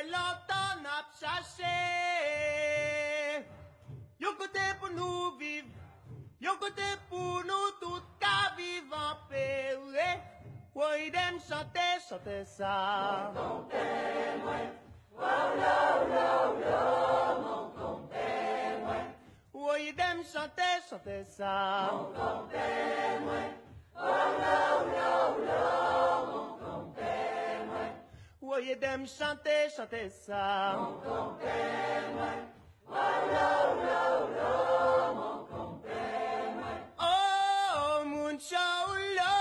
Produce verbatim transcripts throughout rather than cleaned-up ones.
Lontan n ap chache yon kote pou nou viv, yon kote pou nou tout ka viv anpe. Woy, de m chante, chante sa. Mon konpè mwen, wawlo, wlo, wlo, mon konpè mwen. Woy, de m chante, chante sa. Mon konpè mwen, wawlo, wlo, wlo, mon konpè mwen. Woy, de m chante, chante sa. Mon konpè mwen, wawlo, wlo, wlo, mon konpè mwen. Oh, moun Chawlo.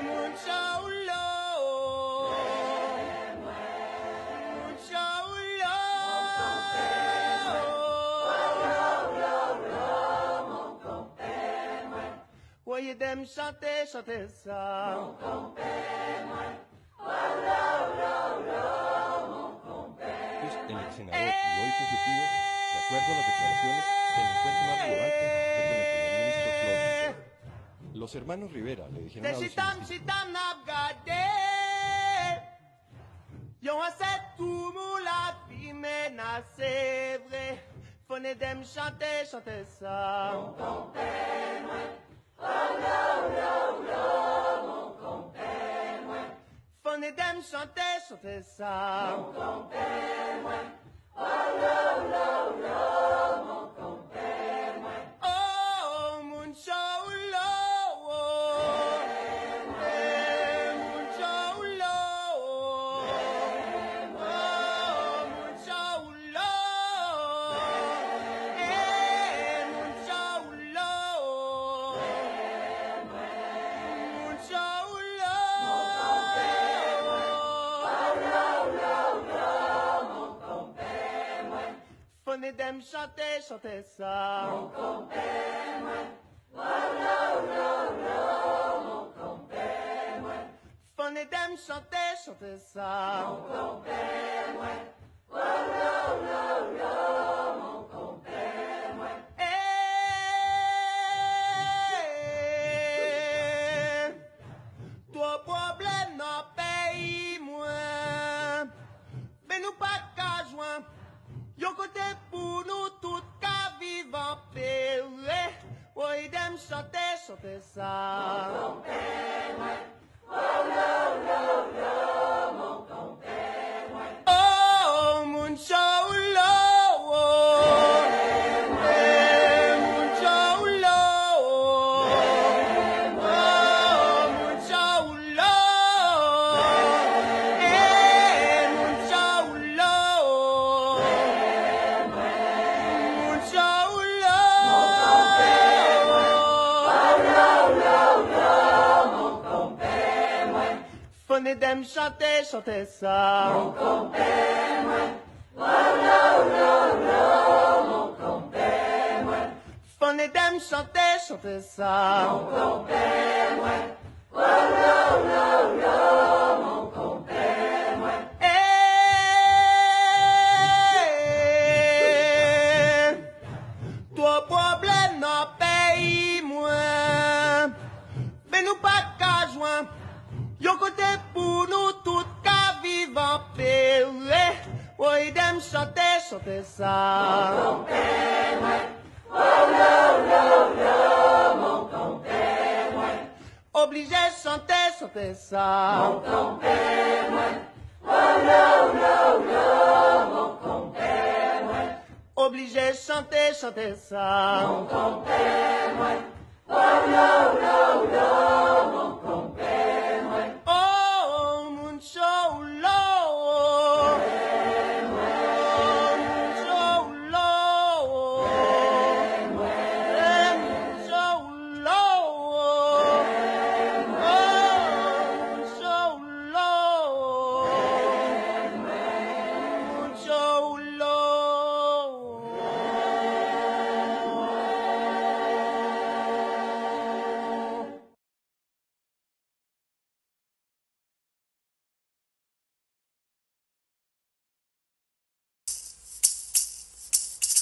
Moun Chawlo. Moun Chawlo. Woy, de m chante, chante sa. Es el ex senador Eloy Fugitivo, de acuerdo a las declaraciones, delincuente más violento, según el primer ministro Claude Joseph. Los hermanos Rivera le dijeron a los... Te chita m chita n ap gade. Yon ansèt tou mou lavi menase vre. Fò n ede m chante, chante sa. Mon konpè mwen. Oh, lo, lo, lo, mon konpè mwen. Fò n ede m chante, chante sa. Mon konpè mwen. Oh, lo, lo, lo, mon konpè mwen. Oh, moun Chawlo. Eh, moun Chawlo. Oh, moun Chawlo. Eh, moun Chawlo. Moun Chawlo. Fò n ede m chante, chante sa. Mon konpè mwen. Wawlo, wlo, wlo, mon konpè mwen. Fò n ede m chante, chante sa. Mon konpè mwen. Wawlo, wlo, wlo, mon konpè mwen. Eh, twòp pwoblèm nan peyi mwen. Men nou pa t ka jwenn yon kote pou nou tout ka viv anpe. Woy, de m chante, chante sa. Mon konpè mwen. Oh, lo, lo, lo, mon konpè mwen. Oh, moun Chawlo. Eh, moun Chawlo. Oh, moun Chawlo. Eh, moun Chawlo. Moun Chawlo. Fò n ede m chante, chante sa. Mon konpè mwen. Wawlo, wlo, wlo, mon konpè mwen. Fò n ede m chante, chante sa. Mon konpè mwen. Wawlo, wlo, wlo, mon konpè mwen. Eh, twòp pwoblèm nan peyi mwen. Men nou pa t ka jwenn yon kote pou nou tout ka viv anpe. Woy, de m chante, chante sa. Mon konpè mwen. Oh, lo, lo, lo, mon konpè mwen. Oblije chante, chante sa. Mon konpè mwen. Oh, lo, lo, lo, mon konpè mwen. Oblije chante, chante sa. Mon konpè mwen. Oh, lo, lo, lo, mon konpè mwen. Oh, moun Chawlo. Moun Chawlo. Moun Chawlo. Oh, moun Chawlo. Moun Chawlo.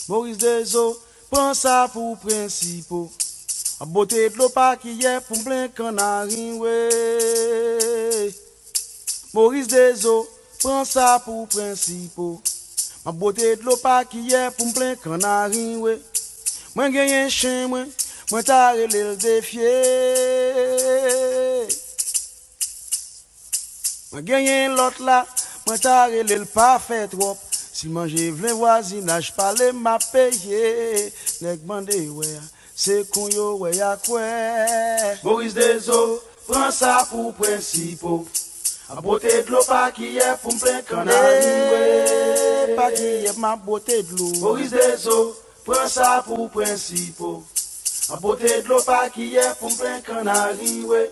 Moris Dezo, pran sa pou prensipo. Ap bote dlo pa kiyè pou m plen kannarin, wi. Moris Dezo, pran sa pou prensip ou. M ap bwote dlo pa kiyè pou m plen kanari, wi. Mwen genyen chen mwen, mwen ta rele l Defye. Mwen genyen lòt la, mwen ta rele l pa fè twòp. Si l manje vlen vwazinaj pale, m ap peye. Nèg mande wè a, se kon yo wè y a kwè. Moris Dezo, pran sa pou prensip ou. Ap bwote dlo pa kiyè pou m plen kanari, wi. Pa kiyè m ap bwote dlo. Moris Dezo, pran sa pou prensip ou. Ap bwote dlo pa kiyè pou m plen kanari, wi.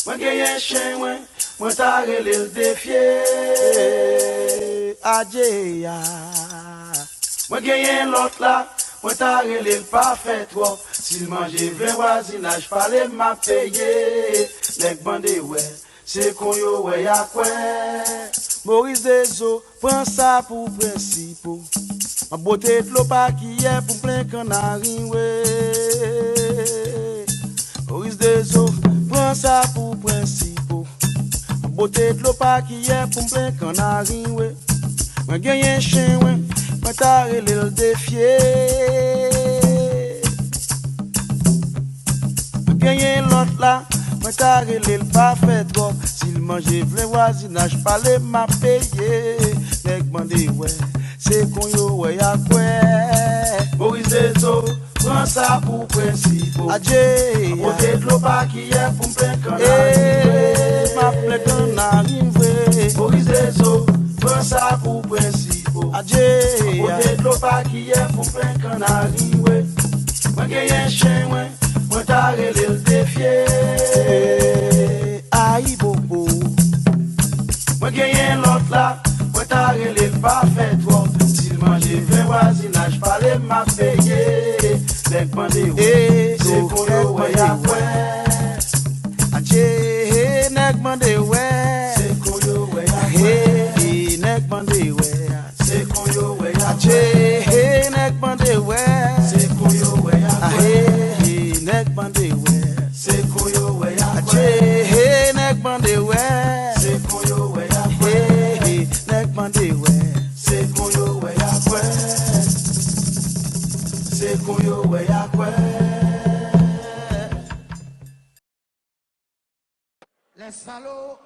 Mwen genyen chen mwen, mwen ta rele l Defye. Adye a. Mwen genyen lòt la, mwen ta rele l pa fè twòp. Si l manje vlen vwazinaj pale, m ap peye. Nèg mande wè, se kon yo wè y a kwè. Moris Dezo, pran sa pou prensip ou. M ap bwote dlo pa kiyè pou m plen kanari, wi. Moris Dezo, pran sa pou prensip ou. M ap bwote dlo pa kiyè pou m plen kanari, wi. Mwen genyen chen, wi, mwen ta rele l Defye. Mwen genyen lòt la, mwen ta rele l pa fè twòp. Si l manje vlen vwazinaj pale, m ap peye. Nèg mande wè, se kon yo wè y a kwè. Moris Dezo, pran sa pou prensip ou. Adye a. Ap bwote dlo pa kiyè pou m plen kanari, wi. M ap plen kanari, wi. Moris Dezo, pran sa pou prensip ou. Adye a. Ap bwote dlo pa kiyè pou m plen kanari, wi. Mwen genyen chen mwen, mwen ta rele l Defye. Ayibobo. Mwen genyen lòt la, mwen ta rele l pa fè twòp. Si l manje vlen vwazinaj pale, m ap peye. Nèg mande wè, se kon yo wè y a kwè. Adye, nèg mande wè. Se kon yo wè y a kwè. Nèg mande wè. Se kon yo wè y a kwè. Adye, nèg mande wè. Se kon yo wè y a kwè. Nèg mande wè. Se kon yo wè y a kwè. Adye, nèg mande wè. Se kon yo wè y a kwè. Nèg mande wè. Se kon yo wè y a kwè. Se kon yo wè y a kwè. Les salauds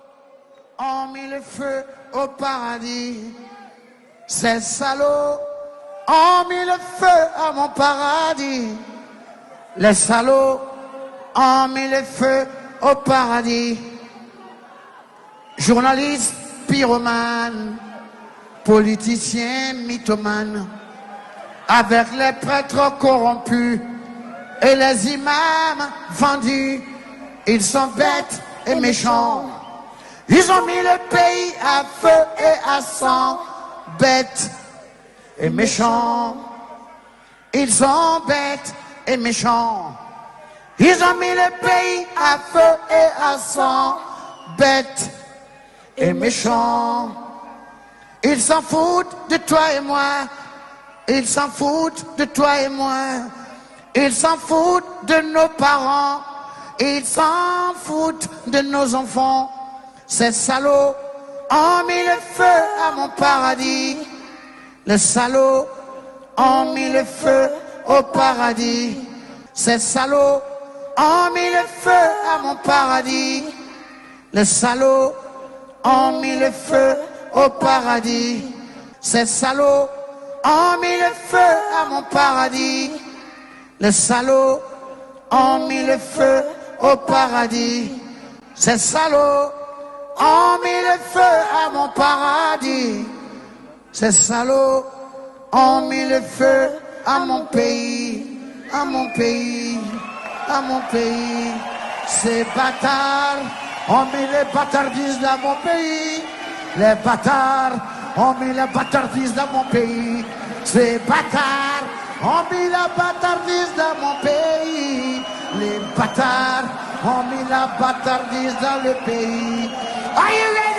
ont mis le feu au paradis. Ces salauds ont mis le feu à mon paradis. Les salauds ont mis le feu au paradis. Journaliste pyromane, politiciens mythomanes, avec les prêtres corrompus et les imams vendus, ils sont bêtes et méchants. Ils ont mis le pays à feu et à sang, bêtes et méchants. Ils sont bêtes et méchants. Ils ont mis le pays à feu et à sang, bêtes et méchants. Ils s'en foutent de toi et moi. Ils s'en foutent de toi et moi. Ils s'en foutent de nos parents. Ils s'en foutent de nos enfants. Ces salauds ont mis le feu à mon paradis. Les salauds ont mis le feu au paradis. Ces salauds ont mis le feu à mon paradis. Les salauds ont mis le feu au paradis. Ces salauds ont mis le feu à mon paradis. Les salauds ont mis le feu au paradis. Ces salauds ont mis le feu à mon paradis. Ces salauds ont mis le feu à mon pays, à mon pays, à mon pays. Ces bâtards ont mis le bâtardise dans mon pays. Les bâtards ont mis la bâtardise dans mon pays. Ces bâtards ont mis la bâtardise dans mon pays. Les bâtards ont mis la bâtardise dans le pays. Are you ready?